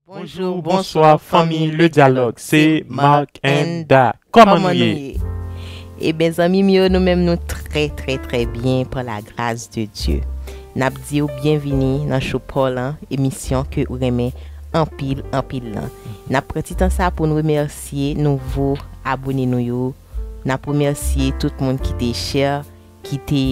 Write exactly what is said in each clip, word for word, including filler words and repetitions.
Bonjou, bonswa, fanmi Le Dyalòg. Se Mark and Da. Kòman nou ye? Eben, zanmi m yo, nou menm nou trè, trè, trè byen, par la grâce de Dieu. N ap di w byenvini nan show pa w lan, emisyon ke ou renmen anpil, anpil lan. N ap pran ti tan sa pou n remèsye nouvo abone nou yo. N ap remèsye tout moun ki te share, ki te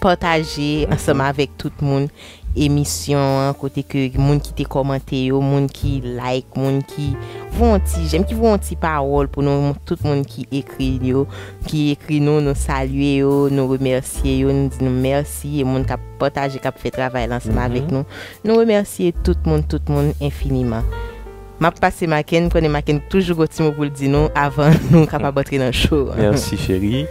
pataje ansanm avèk tout moun emisyon an, kote ke moun ki te kòmante yo, moun ki like, moun ki voye yon ti j'aime, ki voye yon ti pawòl pou nou, tout moun ki ekri yo, ki ekri nou, nou salye yo, nou remèsye yo, nou di nou mèsi, e moun k ap pataje, k ap fè travay la ansanm avèk nou, nou remèsye tout moun, tout moun enfiniman. M ap pase Maken, m konnen Maken toujou gon ti mo pou l di nou avan nou kapab antre nan show an. Mèsi, cheri.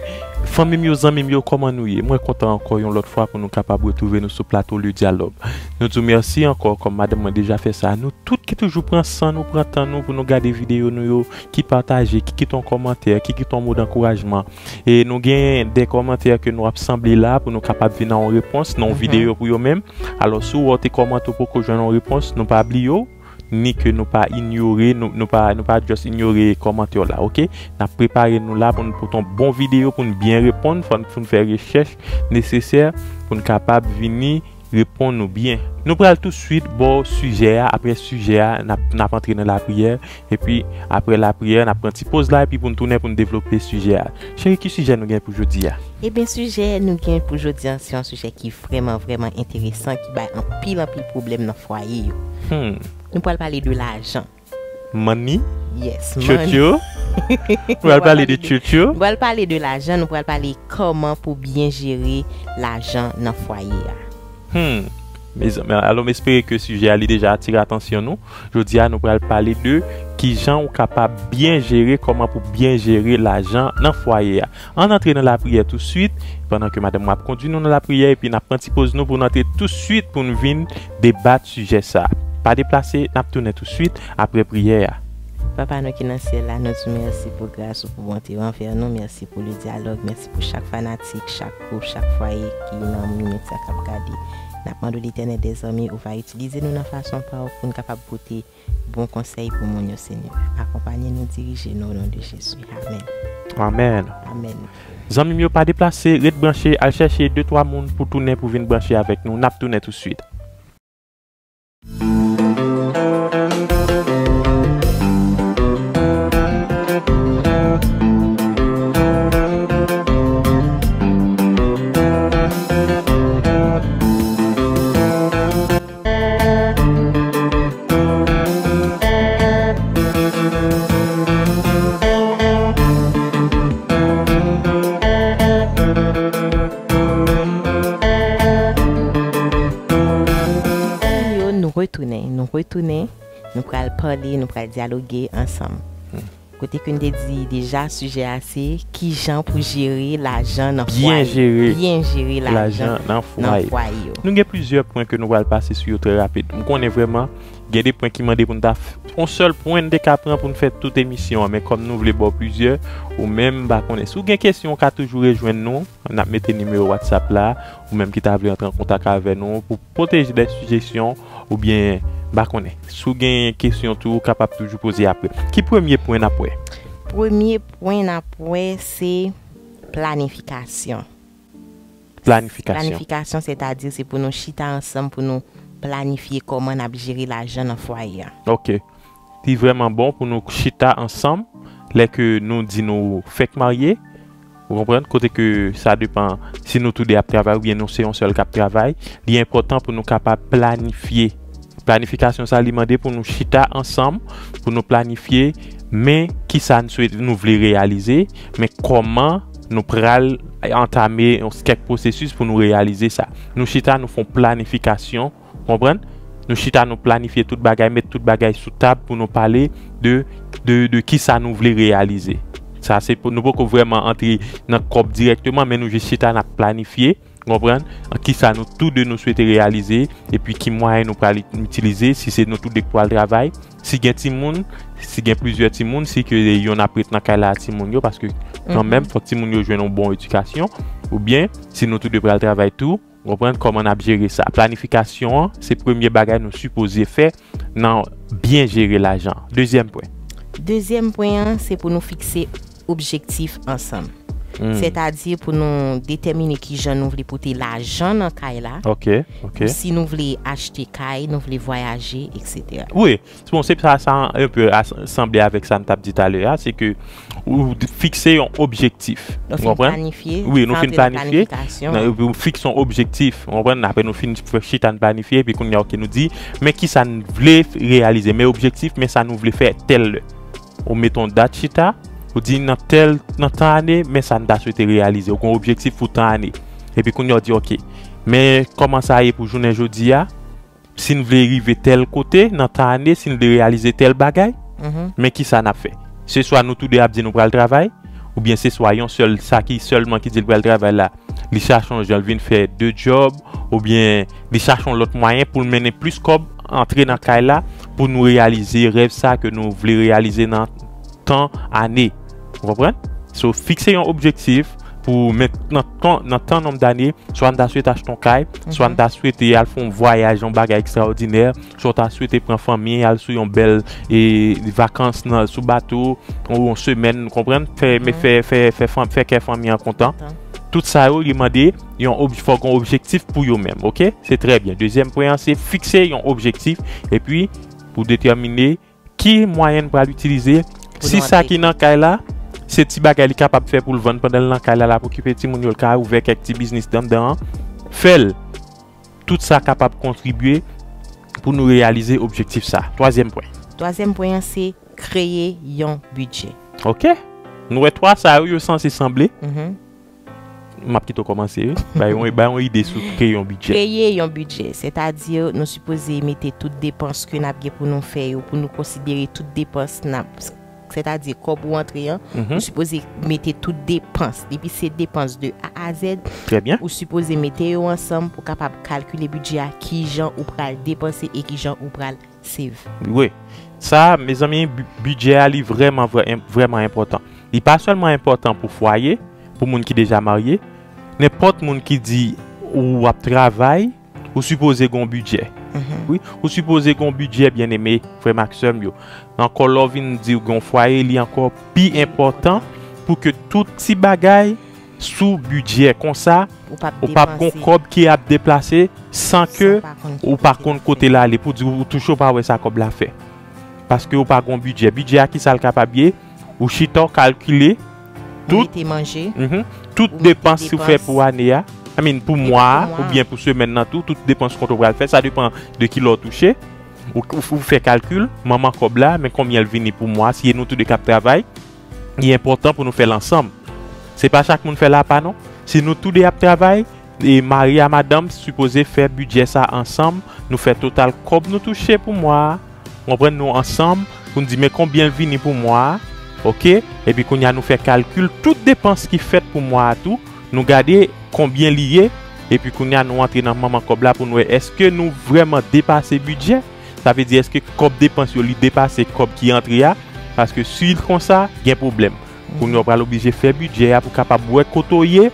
Fanmi m yo, zanmi m yo, kòman nou ye? Mwen kontan ankò yon lòt fwa pou nou kapab retwouve nou sou plato Le Dyalòg. Nou di w mèsi ankò, kòm madanm mwen deja fè sa. Nou tout ki toujou pran san nou, pran tan nou pou nou gade videyo nou yo, ki pataje, ki kite yon kòmantè, ki kite yon mo dankourajman. E nou gen de kòmantè ke nou ap sanble la pou nou kapab vin nan yon repons, nan yon videyo pou yo menm. Alò, si w wè w te kòmante, w poko jwenn yon repons, nou pa bliye w, ni ke nou pa inyore, nou, nou pa, nou pa just inyore kòmantè w la, oke? N ap prepare nou la pou n pote yon bon videyo, pou n byen reponn, fò n, pou n fè rechèch nesesè, pou n kapab vini reponn ou byen. Nou pral tousuit ba w sijè a, apre sijè a, n ap, n ap antre nan lapriyè, epi apre lapriyè, n ap pran ti poz la, epi pou n tounen pou n devlope sijè a. Cheri, ki sijè nou gen pou jodi a? Eben, sijè nou gen pou jodi a, se yon sijè ki vrèman, vrèman enteresan, ki bay anpil, anpil pwoblèm nan fwaye yo. Hmm. Nou pral pale de lajan. Money? Yes, money. Tchotcho? Nou pral pale de tchotcho? Nou pral pale de lajan, nou pral pale kòman pou byen jere lajan nan fwaye a. Hmm. Mezanmi, alò m espere ke sijè a li deja atire atansyon nou. Jodi a, nou pral pale de kijan ou kapab byen jere, kòman pou byen jere lajan nan fwaye a. Ann antre nan lapriyè tousuit, pandan ke madanm mwen ap kondui nou nan lapriyè, epi n ap pran ti poz nou pou n antre tousuit pou n vin debat sijè sa. Pa deplase, n ap tounen tousuit apre priyè a. Papa nou ki nan syèl la, nou di w mèsi pou gras ou, pou bonte w anvè nou. Mèsi pou Le Dyalòg, mèsi pou chak fanatik, chak gwoup, chak fwaye ki nan minit sa k ap gade. N ap mande w, Letènèl dèzame, ou va itilize nou nan fason pa w pou n kapab pote bon konsèy pou moun yo, Senyè. Akonpanye nou, dirije nou, o non de Jezi. Amèn. Amèn. Amèn. Zanmi m yo, pa deplase, ret branche, al chèche de twa moun pou tounen, pou vin branche avèk nou. N ap tounen tousuit. Yo, nou retounen, nou retounen, nou pral pale, nou pral dyaloge ansanm. Hmm. Kote ke n te di deja, sijè a se kijan pou jere lajan nan fwaye. Byen jere lajan nan fwaye yo. Nou gen plizyè pwen ke nou pral pase sou yo trè rapid. M konnen vrèman gen de pwen ki mande pou n ta f-, yon sèl pwen n te ka pran pou n fè tout emisyon an, men kòm nou vle ba w plizyè, ou menm, m pa konnen. Si w gen kesyon, w ka toujou rejwenn nou. N ap mete nimewo WhatsApp la, ou menm ki ta vle antre an kontak avè nou pou pote de sijesyon oubyen, m pa konnen. Si w gen kesyon tou, ou kapab toujou poze apre. Ki premye pwen n ap wè? Premye pwen n ap wè, se planifikasyon. Planifikasyon. Planifikasyon, sètadi se pou nou chita ansanm, pou nou planifye kòman n ap jere lajan nan fwaye a. Ok. Li vrèman bon pou nou chita ansanm lè ke nou di nou fèk marye. Ou konprann? Kote ke sa depann si nou toude ap travay oubyen nou se yon sèl k ap travay. Li enpòtan pou nou kapab planifye. Planifikasyon sa, li mande pou nou chita ansanm, pou nou planifye, men kisa n swete, nou vle reyalize, men kòman nou pral antame yon, kèk pwosesis pou nou reyalize sa. Nou chita, nou fè yon planifikasyon, konprann? Nou chita, nou planifye tout bagay, met tout bagay sou tab pou nou pale de, de, de kisa nou vle reyalize. Sa se pou, nou poko vrèman antre nan kòb dirèkteman, men nou jis chita, n ap planifye, konprann? Kisa nou tou de nou swete reyalize, epi ki mwayen nou pral itilize, si se nou tou de k pral travay, si gen timoun, si gen plizyè timoun, si ke yonn ap ret nan kay la a timoun yo, paske kanmenm, fòk timoun yo jwenn yon bon edikasyon, oubyen, si nou tou de pral travay tou, konprann kòman n ap jere sa. Planifikasyon an, se premye bagay nou sipoze fè nan byen jere lajan. Dezyèm pwen. Dezyèm pwen an, se pou nou fikse objektif ansanm. Hmm. Sètadi pou nou detèmine ki jan nou vle pote lajan nan kay la. Ok, ok. Ou si nou vle achte kay, nou vle vwayaje, et cetera. Wi, bon, se sa, sa enpe sanble avèk sa n t ap di talè a, se ke ou d- fikse yon objektif. Nou fin planifye, wi, nou fin planifye. Ou fikse yon objektif, ou konprann? Apre nou fin chita n planifye, epi kounye a, ok, nou di, men ki sa n vle reyalize, men objektif, men sa nou vle fè tèl lè. Ou met yon dat chita, ou di nan tèl, nan tan ane, men sa n ta swete reyalize. Ou gen yon objektif pou tan ane. Epi kounye a, ou di, ok, men kòman sa ye pou jounen jodi a? Si n vle rive tèl kote nan tan ane, si n vle reyalize tèl bagay, men ki sa n ap fè? Se swa nou toude ap di nou pral travay, oubyen se swa yon sèl, sa ki sèlman ki di l pral travay la, li chache yon jan l vin fè de djòb, oubyen li chache yon lòt mwayen pou l mennen plis kòb antre nan kay la, pou nou reyalize rèv sa ke nou vle reyalize nan tan, ane. Ou konprann? So, fikse yon objektif pou men, nan tan, nan tan nonb dane, swa n ta swete achte yon kay, swa n ta swete al fè yon vwayaj, yon bagay ekstraòdinè, swa w ta swete pran fanmi, al sou yon bèl, e, vakans nan, sou bato, ou yon semèn, ou konprann? Fè, men fè, fè, fè, fanm, fè kè fanmi an kontan. Tout sa yo, li mande yon ob- fòk yon objektif pou yo menm, ok? Se trè byen. Dezyèm pwen an, se fikse yon objektif, epi ou detèmine ki mwayen n pral itilize. Si sa ki nan kay la, se ti bagay li kapab fè pou l vann pandan l nan kay la, l ap okipe timoun yo, l ka ouvè kèk ti biznis anndan an, fè l. Tout sa kapab kontribye pou nou reyalize objektif sa. Twazyèm pwen. Twazyèm pwen an, se kreye yon bidjè. Ok. Nou wè twa sa yo, yo sanse sanble. M ap kite w kòmanse, wi. Bay yon, bay yon ide sou kreye yon bidjè. Kreye yon bidjè, sètadi nou sipoze mete tout depans ke n ap gen pou nou fè yo, pou nou konsidere tout depans n ap, sètadi kòb ou antre an, ou sipoze mete tout depans. Depi se depans de A a Z, ou sipoze mete yo ansanm pou kapab kalkile bidjè a, kijan ou pral depanse e kijan ou pral save. Wi. Sa, mezanmi, bi- bidjè a, li vrèman, vrè- vrèman enpòtan. Li pa sèlman enpòtan pou fwaye, pou moun ki deja marye, nenpòt moun ki di ou ap travay, ou sipoze gen yon bidjè. Wi, ou sipoze gen yon bidjè, byeneme, frè m ak sè m yo. Ankò, lè w vin di w gen yon fwaye, li ankò pi enpòtan pou ke tout ti bagay sou bidjè. Konsa, ou p ap gen yon kòb ki ap deplase san ke ou pa konn kote l ale, pou di ou touche ou pa wè sa kòb la fè. Paske ou pa gen yon bidjè. Bidjè a, ki sa l kapab ye? Ou chita, w kalkile tout, tout depans ou fè pou ane a, I mean, pou mwa a, oubyen pou semèn nan tou, tout depans kont ou pral fè, sa depann de ki lè w touche. Ou, ou, ou fè kalkil, manman kòb la, men konbyen l vini pou mwa a, si e nou toude k ap travay, li enpòtan pou nou fè l ansanm. Se pa chak moun fè l apa non. Si nou toude ap travay, e mari a madanm sipoze fè bidjè sa ansanm, nou fè total kòb nou touche pou mwa a, w konprann, nou ansanm, pou n di men konbyen l vini pou mwa a, ok? Epi kounye a nou fè kalkil tout depans ki fèt pou mwa a tou, nou gade konbyen li ye, epi kounye a nou antre nan manman kòb la pou n wè èske nou vrèman depase bidjè, sa vle di èske kòb depans yo li depase kòb ki antre a, paske si l konsa, gen pwoblèm. Kounye a w pral oblije fè bidjè a pou kapab wè kote w ye,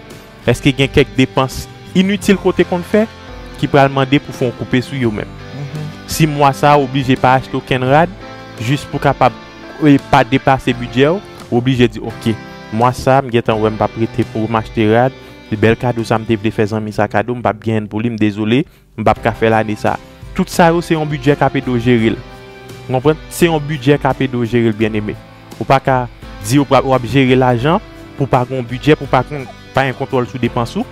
èske gen kèk depans initil kote konn fè ki pral mande pou fè yon koupe sou yo menm. Si mwa sa a w oblije pa achte okenn rad, jis pou kapab, e, pa depase bidjè w, w oblije di, ok, mwa sa a, m gentan wè m p ap rete pou m achte rad, bèl kado sa m te vle fè zanmi sa kado, m p ap genyen l pou li, m dezole, m p ap ka fè l ane sa a. Tout sa yo, se yon bidjè k ap ede w jere l. Ou konprann? Se yon bidjè k ap ede w jere l, byeneme. Ou pa ka di ou pral, w ap jere lajan pou w pa gen yon bidjè, pou w pa gen, pa gen kontwòl sou depans ou,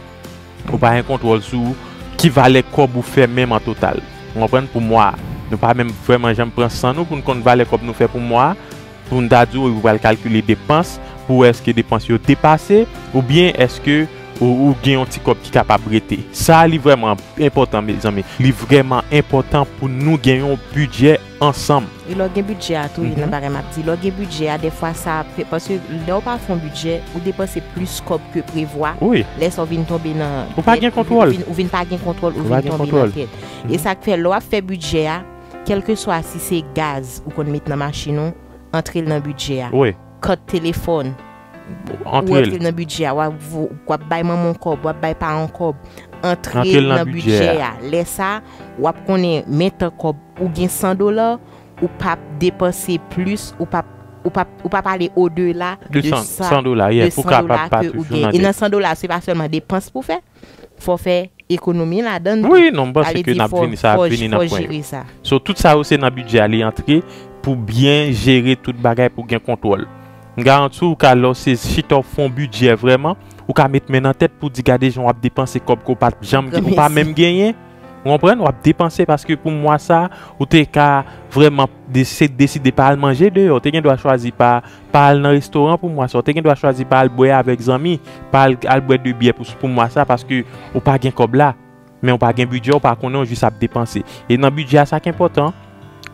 ou pa gen kontwòl sou ki valè kòb ou fè menm an total. Ou konprann? Pou mwa a, nou pa menm vrèman janm pran san nou pou n konn valè kòb nou fè pou mwa a, pou n ta di w, ou pral kalkile depans, pou wè èske depans yo depase, oubyen èske ou, ou gen yon ti kòb ki kapab rete. Sa, li vrèman enpòtan, mezanmi. Li vrèman enpòtan pou nou gen yon bidjè ansanm. E lè w gen bidjè a tou, nan bagay m ap di, lè w gen bidjè a, dèfwa sa ap fè, paske lè w pa fè yon bidjè, ou depanse plis kòb ke prevwa, wi, lè sa w vin tonbe nan dèt, ou vin, ou vin pa gen kontwòl, ou vin tonbe nan dèt. E sa k fè, lè w ap fè bidjè a, kèlkeswa si se gaz ou konn met nan machin ou, antre l nan bidjè a. Wi. Kat telefòn, ou antre l nan bidjè a, w ap vo-, w ap bay manman w kòb, w ap bay paran w kòb, antre l nan bidjè a. Lè sa, w ap konnen men tan kòb, ou gen san dola, ou p ap depanse plis, ou p ap ou p ap ou p ap ale odela de san dola, yeah, pou w kapab pa toujou nan dèt. E nan san dola, se pa sèlman depans pou fè, fò w fè ekonomi ladan l tou. Wi, non, m panse ke n ap vini, sa ap vini nan pwen yo. So, tout sa yo se nan bidjè a li antre pou byen jere tout bagay, pou gen kontwòl. M garanti w, ka lè w se chita w fè yon bidjè vrèman, ou ka met men nan tèt pou di gade jan w ap depanse kòb ke w pa t janm, ou pa menm genyen. Ou konprann? W ap depanse paske pou mwa sa, ou te ka vrèman desi- deside pa al manje deyò. Ou te gen dwa chwazi pa, pa al nan restoran pou mwa sa. Ou te gen dwa chwazi pa al bwè avèk zanmi, pa al, al bwè de byè pou, pou mwa sa paske ou pa gen kòb la. Men ou pa gen bidjè, ou pa konnen, ou jis ap depanse. E nan bidjè a, sa k enpòtan,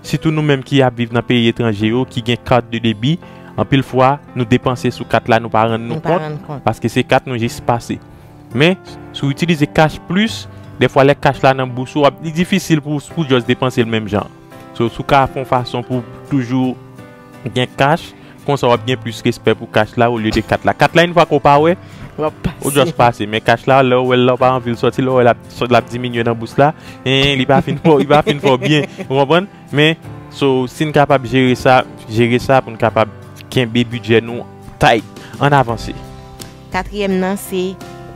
sitou nou menm ki ap viv nan peyi etranje yo, ki gen kat de debi, anpil fwa, nou depanse sou kat la, nou pa rann nou kont, paske se kat nou jis pase. Men, si w itilize kach plis, dèfwa lè kach la nan bous ou, ap, li difisil pou, pou w just depanse l menm jan. So, si w ka fè yon fason pou w toujou gen kach, konsa w ap gen plis respè pou kach la olye de kat la. Kat la, yon fwa ke w pa wè, ou just pase. Men kach la, lè w wè l la, w pa anvi l sòti, lè w wè l ap, l ap diminye nan bous la, en, li pa fin fè w, li pa fin fè w byen. Ou konprann? Men, so, si n kapab jere sa, jere sa pou n kapab kenbe bidjè nou tight. Ann avanse. Katriyèm nan, se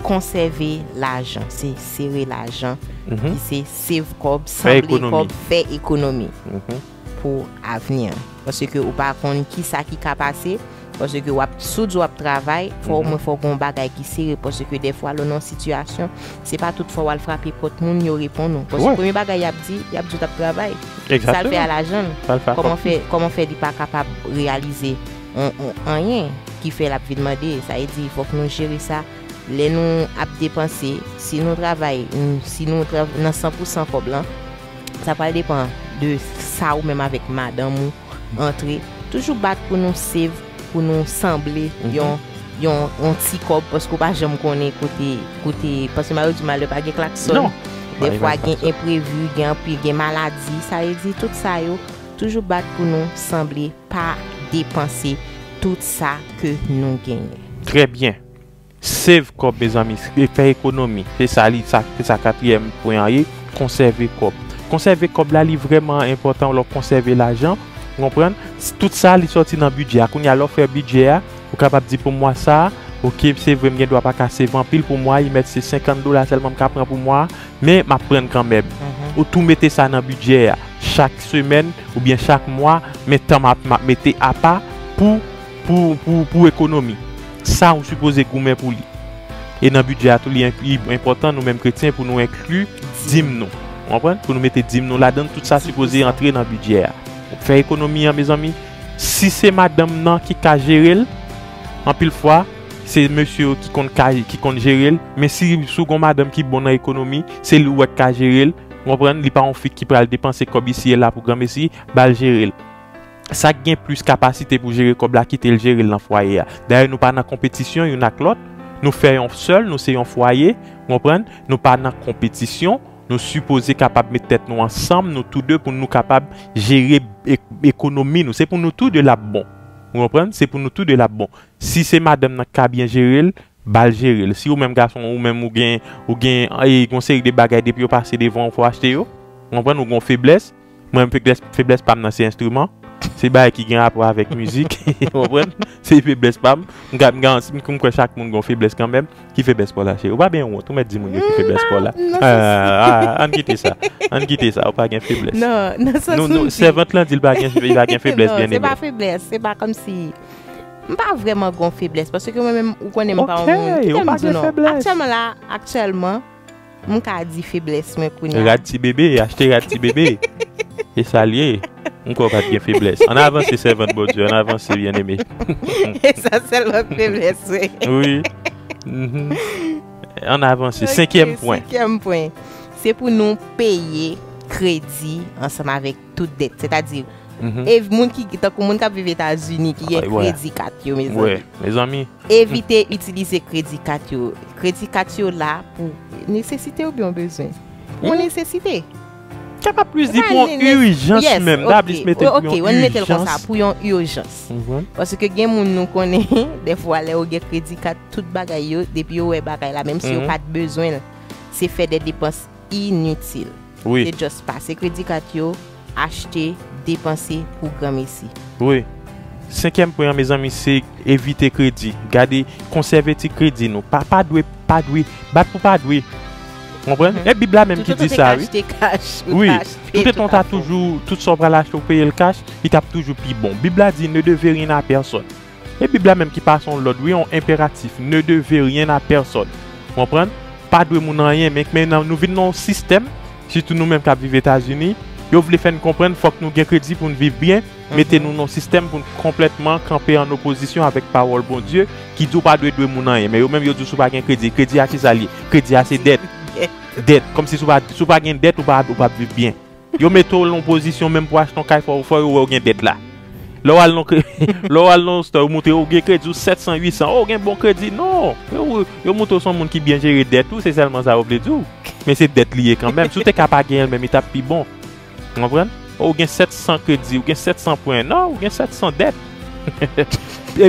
konsève lajan. Se sere lajan. Ki se save kòb, sanble kòb, fè ekonomi pou avni an. Paske ou pa konn kisa ki ka pase. Paske w ap, si w di w ap travay, fò omwen fò w gen yon bagay ki sere. Paske dèfwa, lè w nan yon sitiyasyon, se pa tout fwa w al frape pòt moun, yo reponn ou. Paske premye bagay y ap di, y ap di w t ap travay. Sa l fè a lajan l? Kòman fè, kòman fè li pa kapab reyalize on, on, anyen ki fè l ap vin mande? Sa vle di, fòk nou jere sa. Lè nou ap depanse, si nou travay, n- si nou trav- nan san pou san kòb lan, sa pral depann de sa ou menm avèk madanm ou antre. Toujou bat pou nou save, pou nou sanble yon, yon, yon ti kòb, paske w pa janm konnen kote, kote, paske malè di malè pa gen klaksòn. Dèfwa gen enprevi, gen anpil, gen maladi, sa vle di tout sa yo, toujou bat pou nou sanble, pa depanse tout sa ke nou genyen. Trè byen. Save kòb, mezanmi, e fè ekonomi. Se sa li, sa, se sa katriyèm pwen an ye, konsève kòb. Konsève kòb la, li vrèman enpòtan lè w konsève lajan, ou konprann? Tout sa, li sòti nan bidjè a. Kounye a, lè w fè bidjè a, ou kapab di pou mwa sa, oke, se vre, m gen dwa pa ka save anpil pou mwa, li mèt se senkant dola sèlman m ka pran pou mwa, men m ap pran kanmenm. Ou tou mete sa nan bidjè a. Chak semèn oubyen chak mwa, men tan m ap, m ap mete apa pou, pou, pou, pou ekonomi. Sa ou sipoze goumen pou li. E nan bidjè a tou, li enk- li enpòtan nou menm kretyen pou nou enkli dim nou. Ou konprann? Pou nou mete dim nou ladan l, tout sa sipoze antre nan bidjè a. Fè ekonomi an, mezanmi, si se madanm nan ki ka jere l, anpil fwa, se mesye yo ki konn ka, ki konn jere l, men si, si w gon madanm ki bon nan ekonomi, se li ou wè k ka jere l, ou konprann? Li pa yon fi ki pral depanse kòb isi e la pou granmesi, ba l jere l. Sa k gen plis kapasite pou jere kòb la, kite l jere l nan fwaye a. Dayè, nou pa nan konpetisyon youn ak lòt. Nou fè yon sèl, nou se yon fwaye, ou konprann? Nou pa nan konpetisyon. Nou sipoze kapab met tèt nou ansanm, nou tou de, pou nou kapab jere ek- ekonomi nou. Se pou nou tou de l ap bon. Ou konprann? Se pou nou tou de l ap bon. Si se madanm nan k ka byen jere l, ba l jere l. Si ou menm gason, ou menm ou gen, ou gen, e, yon seri de bagay depi yo pase devan ou, fò w achte yo. Ou konprann? Ou gen yon feblès. Mwen menm feblès, feblès pa m nan se enstriman. Se bagay ki gen rapò avèk mizik. Ou konprann? Se feblès pa m. M ka, m ka, m kwè chak moun gen yon feblès kanmenm. Ki feblès pa w la, cheri? Ou pa byen wont. Ou mèt di moun yo ki feblès pa w la. Ah, ah, ann kite sa. Ann kite sa. Ou pa gen feblès. Non, nan sans nou, sèvant lan di l pa gen, li pa gen feblès, byeneme. Non, se pa feblès. Se pa kòmsi M pa vrèman gon feblès, paske mwen menm, ou konnen m pa yon moun. Kite m di w non. Aktyèlman la, aktyèlman, m ka di feblès mwen kounye a. Rad ti bebe, achte rad ti bebe. E sa l ye. M kwè w pa t gen feblès. Ann avanse, sèvant Bondye, ann avanse, byeneme. E sa sèlman feblès mwen. Wi. Mhm. Ann avanse. Senkyèm pwen. Senkyèm pwen. Se pou nou peye kredi ansanm avèk tout dèt. Sètadi, e moun ki, tankou moun k ap viv Etazini, ki gen kredi kat yo, mezanmi. Evite itilize kredi kat yo. Kredi kat yo la pou nesesite oubyen yon bezwen. Pou yon nesesite. Kapab plis di pou yon ijans menm. Dablis mete pou yon ijans. Pou yon ijans. Paske gen moun nou konnen, dèfwa lè yo gen kredi kat, tout bagay yo, depi yo wè bagay la, menm si yo pa t bezwen l, se fè de depans initil. Wi. Se just pase kredi kat yo, achte depanse pou granmesi. Wi. Senkyèm pwen an, mezanmi, se evite kredi. Gade, konsève ti kredi nou. Pa, pa dwe, pa dwe. Bat pou pa dwe. Konprann? E Bib la menm ki di sa, wi. Wi. Toutetan w ta toujou, tout sa w pral achte, w peye l kach, li t ap toujou pi bon. Bib la di, ne devez rien à personne. E Bib la menm ki pa se yon lòd, wi, yon enperatif. Ne devez rien à personne. Konprann? Pa dwe moun anyen, men, men nou vin nan yon sistèm, sitou nou menm k ap viv Etazini, yo vle fè n konprann fòk nou gen kredi pou n viv byen, mete nou nan yon sistèm pou n konplètman kanpe an opozisyon avèk pawòl Bondye ki di w pa dwe dwe moun anyen. Men yo menm yo di w si w pa gen kredi, kredi a ki sa l ye? Kredi a se dèt. Dèt. Kòmsi si w pa, si w pa gen dèt, ou pa, ou p ap viv byen. Yo mete w nan yon pozisyon menm pou achte yon kay, fò, fò yo wè w gen dèt la. Lè w al nan kre-, lè w al nan yon store, yo montre w gen kredi w sèt san, uit san. Oh, w gen bon kredi. Non. Yo, yo montre w se yon moun ki byen jere dèt ou, se sèlman sa yo vle di w. Men se dèt li ye kanmenm. Si w te ka pa genyen l menm, li t ap pi bon. Ou konprann? Oh, w gen sèt san kredi, w gen sèt san pwen. Non, w gen sèt san dèt.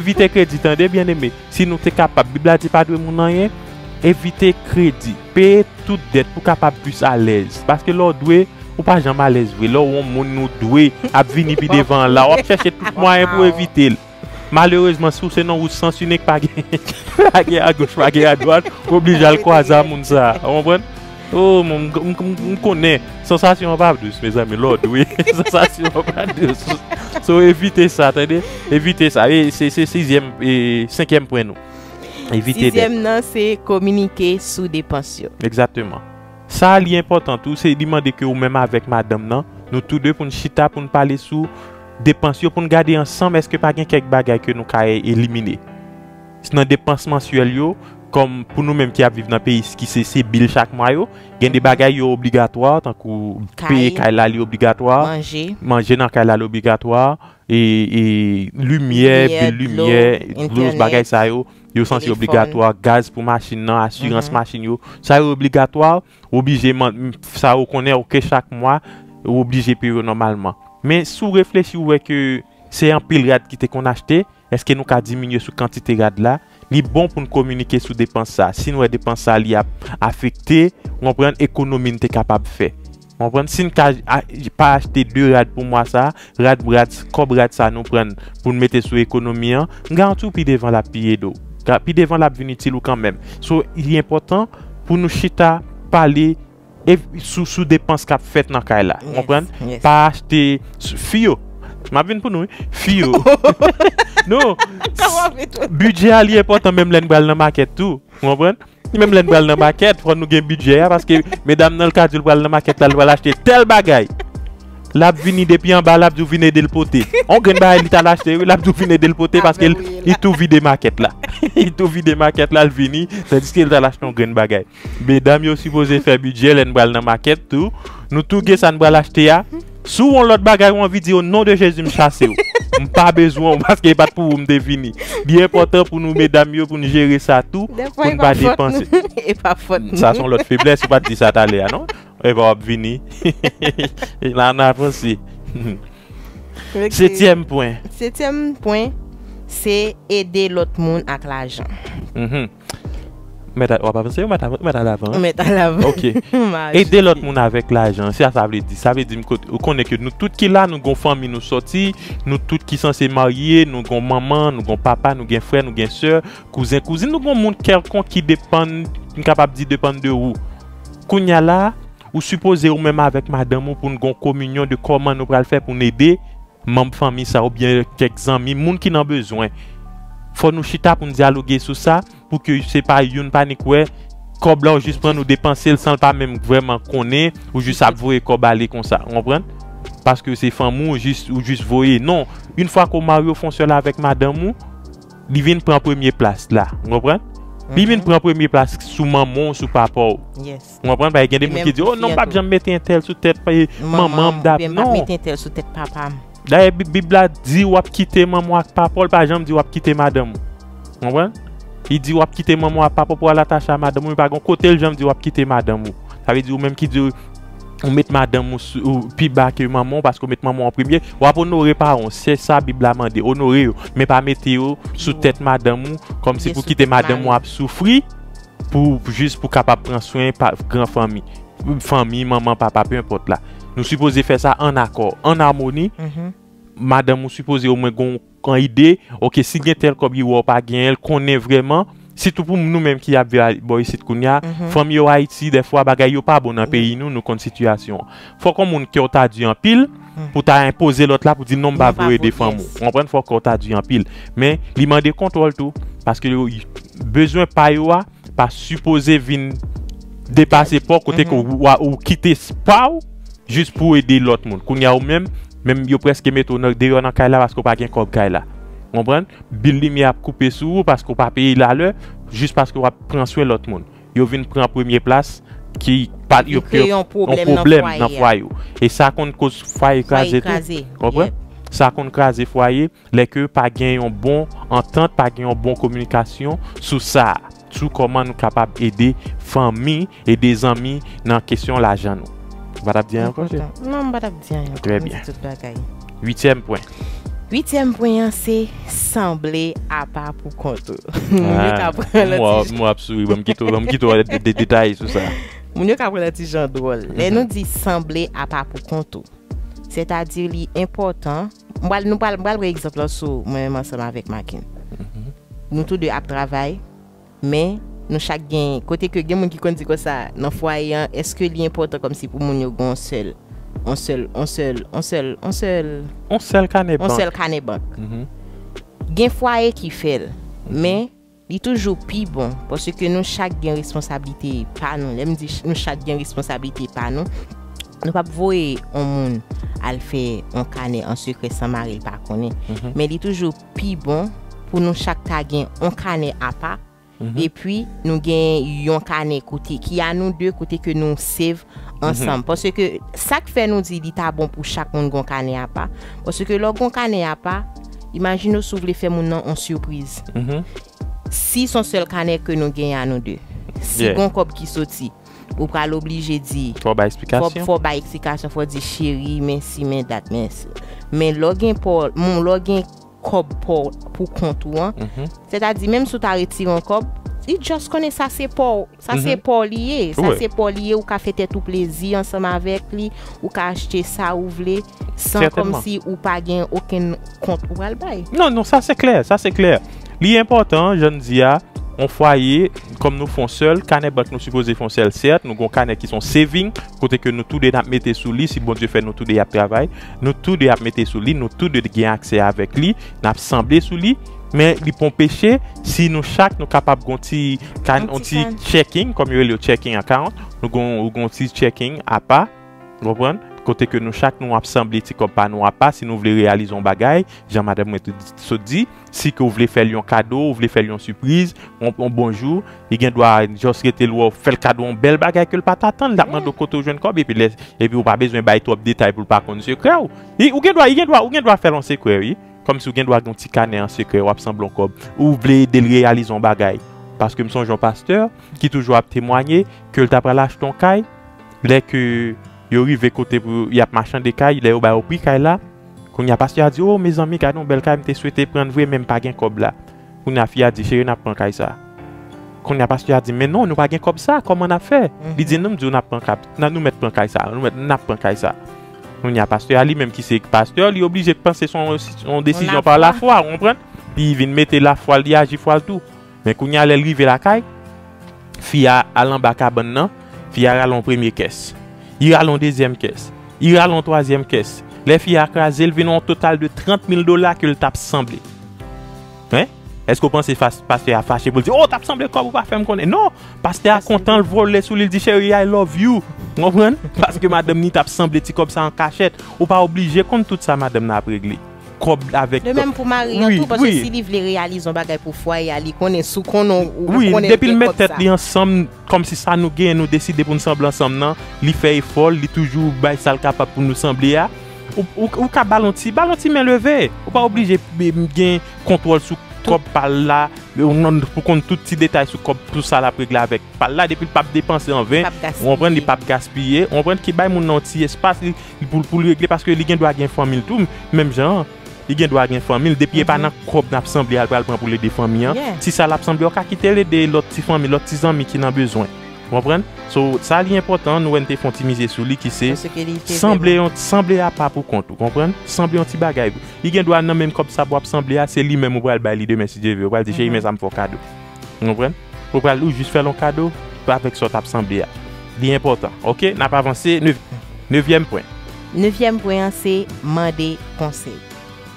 Evite kredi, tande, byeneme. Si nou te kapab, Bib la di pa dwe moun anyen, evite kredi. Peye tout dèt pou w kapab plis alèz. Paske lè w dwe, ou pa janm alèz vre. Lè w yon moun ou dwe ap vini pi devan an la, w ap chèche tout mwayen pou w evite l. Malerezman, si w se nan wout sans inik, pa gen, pa gen agoch, pa gen adwat, w oblije al kwaze a moun sa a. Ou konprann? Oh, m, m, m, m, m konnen. Sansasyon an pa dous, mezanmi. Lè w dwe, sansasyon an pa dous. So, evite sa, tande? Evite sa. E se, se sizyèm, e senkyèm pwen nou. Evite dèt. Sizyèm nan, se kominike sou depans yo. Egzakteman. Sa a, li enpòtan tou, se li mande ke ou menm avèk madanm nan, nou tou de pou n chita, pou n pale sou depans yo, pou n gade ansanm èske pa gen kèk bagay ke nou ka elimine. Nan depans mansyèl yo, kòm pou nou menm ki ap viv nan peyi ki se, se bil chak mwa yo, gen de bagay yo obligatwa, tankou peye kay la, li obligatwa, manje nan kay la, li obligatwa, e, e limyè, bil limyè, dlo, bagay sa yo, yo sanse obligatwa, gaz pou machin nan, asirans machin yo, sa yo obligatwa, ou oblije, sa ou konnen, oke, chak mwa, ou oblije peye yo nòmalman. Men si w reflechi, ou wè ke se anpil rad ki te konn achte, èske nou ka diminye sou kantite rad la? Li bon pou n kominike sou depans sa. Si n wè depans sa li ap afekte, ou konprann, ekonomi n te kapab fè. Ou konprann? Si n ka a-, pa achte de rad pou mwa sa, rad, rad, kòb rad sa nou pran pou n mete sou ekonomi an, m garanti w pi devan l ap pi ede w. Pi devan l ap vin itil ou kanmenm. So, li enpòtan pou nou chita pale e sou, sou depans k ap fèt nan kay la. Ou konprann? Pa achte, fi yo. M ap vin pou nou, wi. Fi yo. Non. Bidjè a li enpòtan menm lè n pral nan makèt tou. Ou konprann? Menm lè n pral nan makèt, fò nou gen bidjè a, paske medam nan l ka di l pral nan makèt la, l pral achte tèl bagay. L ap vini depi anba, l ap di w vin ede l pote. On grenn bagay li t al achte, wi, l ap di w vin ede l pote, paske li tou vide makèt la. Li tou vide makèt la, l vini, tandiske l t al achte on grenn bagay. Medam yo sipoze fè bidjè lè n pral nan makèt tou. Nou tou gen sa n pral achte a. Si w yon lòt bagay ou anvi di, o non de Jezi, m chase w. M pa bezwen w, paske e pa t pou ou m te vini. Li enpòtan pou nou, medam yo, pou n jere sa tou, pou n pa depanse. Sa se yon lòt feblès, ou pa t di sa talè a, non? Epa w ap vini. La n avanse. Setyèm pwen. Setyèm pwen, se ede lòt moun ak lajan. Mèt a, w ap avanse, ou mèt a, ou mèt al avan? Ou mèt al avan. Ok. Ede lòt moun avèk lajan, se sa sa vle di. Sa vle di, m kote, ou konnen ke nou tout ki la, nou gon fanmi nou sòti, nou tout ki sanse marye, nou gon manman, nou gon papa, nou gen frè, nou gen sè, kouzen, kouzin, nou gon moun kèlkonk ki depann, m kapab di depann de ou. Kounye a la, ou sipoze ou menm avèk madanm ou pou n gon kominyon de kòman nou pral fè pou n ede manm fanmi sa oubyen kèk zanmi, moun ki nan bezwen. Fò nou chita pou n dyaloge sou sa, pou ke se pa youn pa ni kwè, kòb la ou jis pran ou depanse l san l pa menm vrèman konnen, ou jis ap voye kòb ale konsa, ou konprann? Paske se fanmi w, ou jis, ou jis voye. Non, yon fwa ke w marye, w fè yon sèl avèk madanm ou, li vin pran premye plas la, ou konprann? Li vin pran premye plas sou manman w, sou papa w. Ou konprann? Paske gen de moun ki di, o non, m p ap janm mete entèl sou tèt manman m, dap, non. M p ap mete entèl sou tèt papa m. Dayè, Bib, Bib la di w ap kite manman w ak papa w, l pa janm di w ap kite madanm ou. Konprann? Li di w ap kite manman w ak papa w pou w al atache a madanm ou, men pa gen kote l janm di w ap kite madanm ou. Sa vle di ou menm ki di ou met madanm ou sou, ou pi ba ke manman w, paske ou met manman w an premye, w ap onore paran w. Se sa Bib la mande, onore yo, men pa mete yo sou tèt madanm ou, kòmsi pou kite madanm ou ap soufri, pou, pou jis pou kapab pran swen pa, gran fanmi, fanmi, manman, papa, pe enpòt la. Nou sipoze fè sa an akò, an amoni. Madanm ou sipoze omwen gon an ide, oke, si gen tèl kòb li wè w pa genyen l, konnen vrèman, sitou pou nou menm ki ap viv bò isit kounye a, fanm yo Ayiti, dèfwa bagay yo pa bon nan peyi nou, nou konn sitiyasyon an. Fòk yon moun kè w ta di anpil pou ta enpoze lòt la pou di non, m pa vle ede fanm ou. Ou konprann? Fòk kè w ta di anpil. Men, li mande kontwòl tou, paske yo, bezwen pa yo a, pa sipoze vin depase pa w kote ke w, w, ou kite pa w jis pou ede lòt moun. Kounye a ou menm, menm yo prèske mete w nan, deyò nan kay la paske w pa gen kòb kay la. Konprann? Bil limyè ap koupe sou ou paske w pa peye lalè, jis paske w ap pran swen lòt moun. Yo vin pran premye plas ki pa, yo, yo, yon pwoblèm nan fwaye w. E sa konn koz fwaye kraze tou. Konprann? Sa konn kraze fwaye. Lè ke pa gen yon bon antant, pa gen yon bon kominikasyon sou sa, sou kòman nou kapab ede fanmi, ede zanmi nan kesyon lajan nou. Ou pa t ap di anyen ankò, cheri? Non, m pa t ap di anyen ankò. Trè byen. M di tout bagay. Uityèm pwen. Uityèm pwen an se sanble apa pou kont ou. Moun yo ka pran lòt ti jan. M wè w ap souri, ban m kite w, ban m kite w de, de, detaye sou sa. Moun yo ka pran lòt ti jan dwòl. Lè nou di sanble apa pou kont ou, sètadi li enpòtan. M pral, nou pral, m pral pran egzanp lan sou mwen menm ansanm avèk Makin. Nou tou de ap travay, men nou chak gen, kote ke gen moun ki konn di konsa, nan fwaye an, èske li enpòtan kòmsi pou moun yo gen yon sèl, yon sèl, yon sèl, yon sèl, yon sèl, yon sèl kanè bank? Yon sèl kanè bank. Gen fwaye ki fè l, men li toujou pi bon, paske nou chak gen responsablite pa nou. Lè m di ch-, nou chak gen responsablite pa nou, nou p ap voye yon moun al fè yon kanè an sekrè san mari l pa konnen. Men li toujou pi bon pou nou chak ta gen yon kanè apa, epi nou gen yon kanè kote ki a nou de, kote ke nou save ansanm. Paske sa k fè nou di li ta bon pou chak moun gon kanè apa. Paske lè w gon kanè apa, imajine w si w vle fè moun nan on sipriz. Si s on sèl kanè ke nou genyen a nou de, si gon kòb ki soti, ou pral oblije di, fò w bay eksplikasyon, fò w bay eksplikasyon, fò w di, cheri, men si, men dat, men si. Men lè w gen pa w, moun, lè w gen kòb pa w pou kont ou an, sètadi menm si w ta retire yon kòb, li just konnen sa se pa w, sa se pa w li ye, sa se pa w li ye, ou ka fè tèt ou plezi ansanm avèk li, ou ka achte sa ou vle, san kòmsi ou pa gen okenn kont ou pral bay. Non, non, sa se klè, sa se klè. Li enpòtan, jan n di a, yon fwaye, kòm nou fè yon sèl, kanè bank nou sipoze fè yon sèl, sèt, nou gon kanè ki se yon saving, kote ke nou tou de n ap mete sou li, si Bondye fè nou tou de ap travay, nou tou de ap mete sou li, nou tou de gen aksè avèk li, n ap sanble sou li, men li pa yon peche si nou chak nou kapab gon ti, kan-, yon ti checking, kòm yo rele yo checking account, nou gon, gon ti checking apa, ou konprann? Kote ke nou chak nou ap sanble ti kòb pa nou apa, si nou vle reyalize yon bagay, jan madanm mwen te di, sot di, si ke w vle fè l yon kado, ou vle fè l yon sipriz, yon, yon bonjou, li gen dwa just rete l wè w fè l kado yon bèl bagay ke l pa t atann, l ap mande w kote w jwenn kòb, epi lè, epi ou pa bezwen bay twòp detay pou l pa konn sekrè w. Li, ou gen dwa, li gen dwa, ou gen dwa fè l yon sekrè, wi. Kòmsi w gen dwa gen yon ti kanè an sekrè, w ap sanble yon kòb, ou vle ede l reyalize yon bagay. Paske m sonje yon pastè ki toujou ap temwanye ke l ta pral achte yon kay, lè ke yo rive kote pou y ap machande kay, lè yo ba yo pri kay la, kounye a pastè a di, "O, mezanmi, gade yon bèl kay, m te swete pran l vre, men m pa gen kòb la." Kounye a fi a di, "Cheri, n ap pran kay sa." Kounye a pastè a di, "Men non, nou pa gen kòb sa, kòman n ap fè?" Li di, "Non, m di w n ap pran kay, nan nou mèt pran kay sa, nou mèt, n ap pran kay sa." Kounye a pastè a li menm ki se pastè, li oblije panse se yon, yon desizyon pa lafwa, ou konprann? Li vin mete lafwa l, li aji fwa l tou. Men kounye a lè l rive lakay, fi a al anba kabann nan, fi a rale yon premye kès. Li rale yon dezyèm kès. Li rale yon twazyèm kès. Lè fi a kraze l, vin yon total de trant mil dola ke l t ap sanble. Hein? Èske w panse fas-, pastè a fache pou l di, "O, w t ap sanble kòb ou pa fè m konnen"? Non! Pastè a kontan, l vole sou li, l di, "Cheri, I love you." Ou konprann? Paske madanm ni t ap sanble ti kòb sa an kachèt. Ou pa oblije konn tout sa madanm nan ap regle. Kòb avèk... De menm pou mari an tou, paske si li vle reyalize yon bagay pou fwaye a, li konnen, si w konnen, ou konnen l gen kòb sa. Wi, depi l met tèt li ansanm, kòmsi sa nou genyen, nou deside pou n sanble ansanm nan, li fè efò l, li toujou bay sa l kapab pou nou sanble a. Ou, ou, ou ka ba l yon ti, ba l yon ti men leve. Ou pa oblije, e, gen kontwòl sou kòb pa l la, e, ou non, pou konn tout ti detay sou kòb, tout sa l ap regle avèk pa l la, depi l p ap depanse an ven, ou konprann, li p ap gaspiye, ou konprann, ki bay moun nan yon ti espas, li, li pou, pou l regle, paske li gen dwa gen fanmi l tou, menm jan an. Li gen dwa gen fanmi l, depi e pa nan kòb n ap sanble al pral pran pou l ede fanmi an. Ti sa l ap sanble, ou ka kite l ede lòt ti fanmi, lòt ti zanmi ki nan bezwen. Ou konprann? So, sa li enpòtan, nou wè n te fè yon ti mize sou li ki se Paske li te sanble vrèman yon, sanble apa pou kont ou, konprann? Sanble yon ti bagay. Li gen dwa nan menm kòb sa w ap sanble a, se li menm ou pral bay li demen si Dye vle. Ou pral di, cheri, men sa m fè w kado. Ou konprann? Ou pral ou jis fè l yon kado avèk sa w t ap sanble a. Li enpòtan. Oke, n ap avanse. Nev- Nevyèm pwen. Nevyèm pwen an se mande konsèy.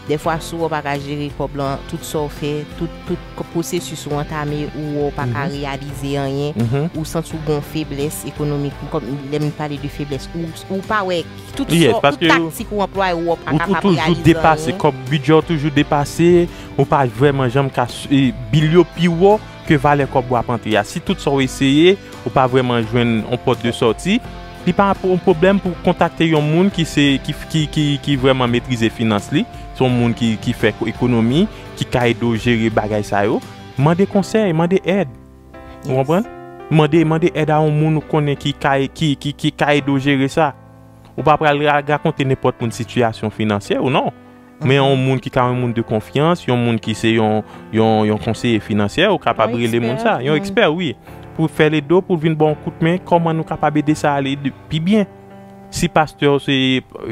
Dèfwa, si w pa ka jere kòb lan, tout sa w fè, tout, tout pwosesis ou antame, ou wè w pa ka reyalize anyen, ou santi w gen yon feblès ekonomik, kòm lè m pale de feblès, ou, ou pa wè tout Yes, sa, paske tout taktik ou anplwaye, ou wè w pa Ou, ou kapab toujou reyalize depase, anyen. Kòb bidjè w toujou depase, ou pa vrèman janm ka s- e, bil yo pi wo ke valè kòb w ap antre a. Si tout sa w eseye, ou pa vrèman jwenn yon pòt de sòti, li pa yon pwoblèm pou kontakte yon moun ki se ki, ki, ki, ki vrèman metrize finans li, se yon moun ki, ki fè ekonomi, ki ka ede w jere bagay sa yo. Mande konsèy, mande èd. Ou konprann? Mande, mande èd a yon moun ou konnen ki ka, ki, ki, ki ka ede w jere sa. Ou pa pral ra- rakonte nenpòt moun sitiyasyon finansyè ou non. Men yon moun ki ka yon moun de konfyans, yon moun ki se yon, yon, yon konseye finansyè, ou kapab Yon rele moun ekspè, sa. Yon yon ekspè, wi. Pou fè l ede w, pou l vin ba w yon kout men, kòman nou kapab ede sa ale de- pi byen. Si pastè w se,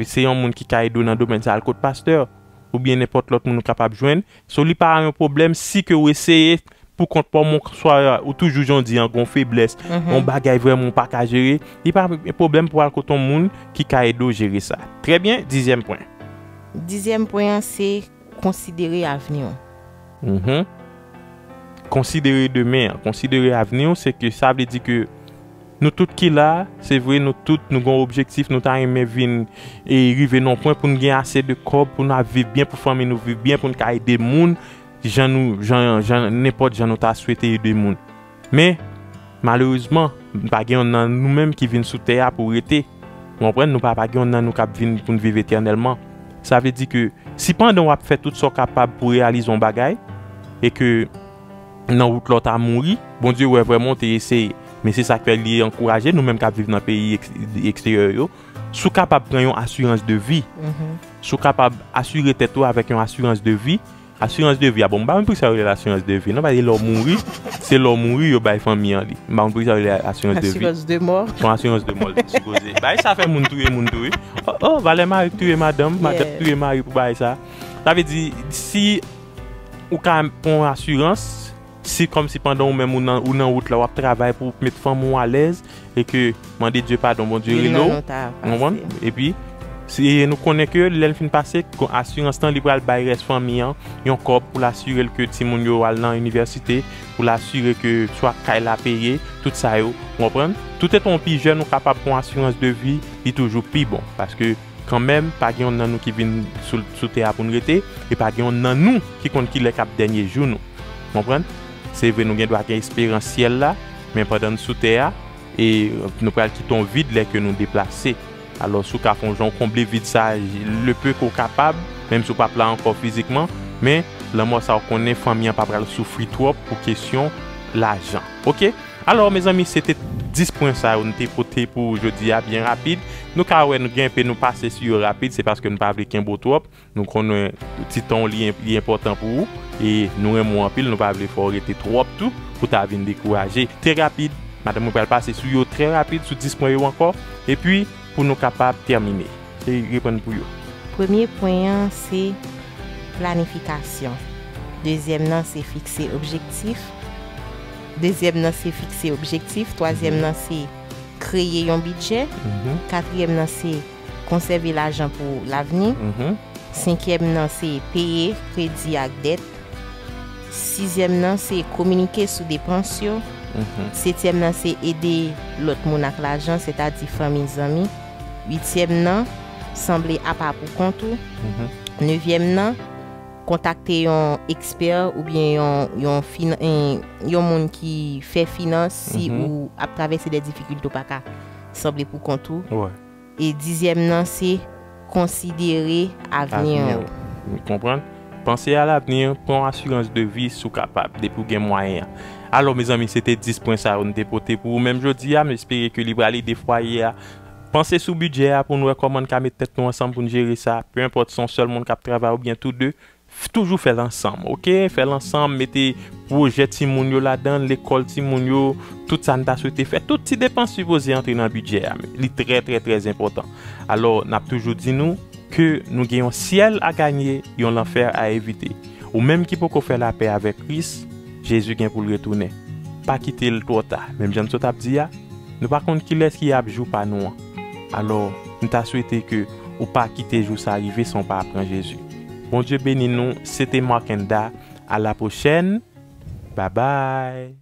se yon moun ki ka ede w nan domèn sa, al kot pastè. Oubyen nenpòt lòt moun ou kapab jwenn. So, li pa yon pwoblèm si ke w eseye pou kont pa w, men swa ou toujou jan w di an, gen yon feblès, yon bagay vrèman ou pa ka jere, li pa yon pwoblèm pou w al kote yon moun ki ka ede w jere sa. Trè byen, dizyèm pwen. Dizyèm pwen an se konsidere avni w. Mhm. Konsidere demen an, konsidere avni w, se ke sa vle di ke nou tout ki la, se vre, nou tout nou gen yon objektif, nou ta renmen vin e rive nan yon pwen pou n gen ase de kòb pou n ap viv byen, pou fanmi nou viv byen, pou n ka ede moun jan nou, jan, jan, nenpòt jan nou ta swete ede moun. Men, malerezman, pa gen yonn nan nou menm ki vin sou tè a pou rete. Ou konprann? Nou pa, pa gen yonn nan nou k ap vin pou n viv etènèlman. Sa vle di ke si pandan w ap fè tout sa w kapab pou reyalize yon bagay, e ke nan wout la w ta mouri, Bondye wè vrèman w te eseye. Men se sa k fè li ankouraje nou menm k ap viv nan peyi eks- eksteryè yo. Si w kapab pran yon asirans de vi, si w kapab asire tèt ou avèk yon asirans de vi, asirans de vi a, bon, m pa konn poukisa yo rele l asirans de vi, non, paske lè w mouri, se lè w mouri yo bay fanmi an li. M pa konn poukisa yo rele l asirans de vi. Asirans de mò. Se yon asirans de mò li sipoze. Bagay sa fè moun touye moun tou, wi. Oh, oh, valè mari k touye madanm, madanm k touye mari pou bagay sa. Sa vle di, si ou ka pran yon asirans, si kòmsi pandan ou menm ou nan, ou nan wout la, w ap travay pou w met fanmi w alèz, e ke mande Dye padon, Bondye rele w, ou konprann? Epi, si nou konnen ke lè l fin pase, asirans lan li pral bay rès fanmi an yon kòb pou l asire l ke timoun yo al nan inivèsite, pou l asire ke swa kay la peye, tout sa yo, ou konprann? Toutetan w pi jèn, ou kapab pran asirans de vi, li toujou pi bon, paske kanmenm, pa gen yonn nan nou ki vin sou, sou tè a pou n rete, e pa gen yonn nan nou ki konn kilè k ap dènye jou nou. Konprann? Se vre, nou gen dwa gen esperans syèl la, men pandan n sou tè a, e nou pral kite yon vid lè ke nou deplase. Alò, si w ka fè yon jan w konble vid sa, le peu ke w kapab, menm si w p ap la ankò fizikman, men lanmò sa w konnen fanmi an pa pral soufri twòp pou kesyon lajan. Oke? Alò, mezanmi, se te dis pwen sa yo n te pote pou jodi a, byen rapid. Nou ka wè, nou gen enpe nou pase sou yo rapid, se paske nou pa vle kenbe w twòp. Nou konnen ti tan w li, li enpòtan pou ou, e nou renmen w anpil, nou pa vle fè w rete twòp tou, pou ta vin dekouraje. Trè rapid, madanm, mwen pral pase sou yo trè rapid, sou dis pwen yo ankò, epi pou nou kapab tèmine. Se reprann pou yo. Premye pwen an se planifikasyon. Dezyèm nan se fikse objektif. Dezyèm nan se fikse objektif. Twazyèm nan se kreye yon bidjè. Katriyèm nan se konsève lajan pou lavni. Senkyèm nan se peye kredi ak dèt. Sizyèm nan se kominike sou depans yo. Setyèm nan se ede lòt moun ak lajan, sètadi fanmi, zanmi. Uityèm nan, sanble apa pou kont ou. Nevyèm nan, kontakte yon ekspè oubyen yon, yon, fin, yon, yon moun ki fè finans si ou ap travèse de difikilte ou pa ka sanble pou kont ou. E dizyèm nan, se konsidere avni an. Konprann? Panse a lavni, pran yon asirans de vi si w kapab, depi w gen mwayen an. Alò, mezanmi, se te dis pwen sa yo n te pote pou ou menm jodi a. M espere ke li pral ede fwaye a. Panse sou bidjè a pou n wè kòman n ka met tèt nou ansanm pou n jere sa. Pe enpòt si yon sèl moun k ap travay oubyen tou de, Toujou fè l ansanm, oke? Fè l ansanm, mete pwojè timoun yo ladan, lekòl timoun yo, tout sa n ta swete fè. Tout ti depans sipoze antre nan bidjè a. Li trè, trè, trè enpòtan. Alò, n ap toujou di nou ke nou gen yon syèl a ganye, yon lanfè a evite. Ou menm ki poko fè lapè avèk Kris, Jezi gen pou l retounen. Pa kite l twò ta. Menm jan n sot ap di a, nou pa konn kilès ki ap jou pa nou an. Alò, m ta swete ke ou pa kite jou sa rive san w pa pran Jezi. Bondye beni nou. Se te Markenda. A la pwochèn. Babay.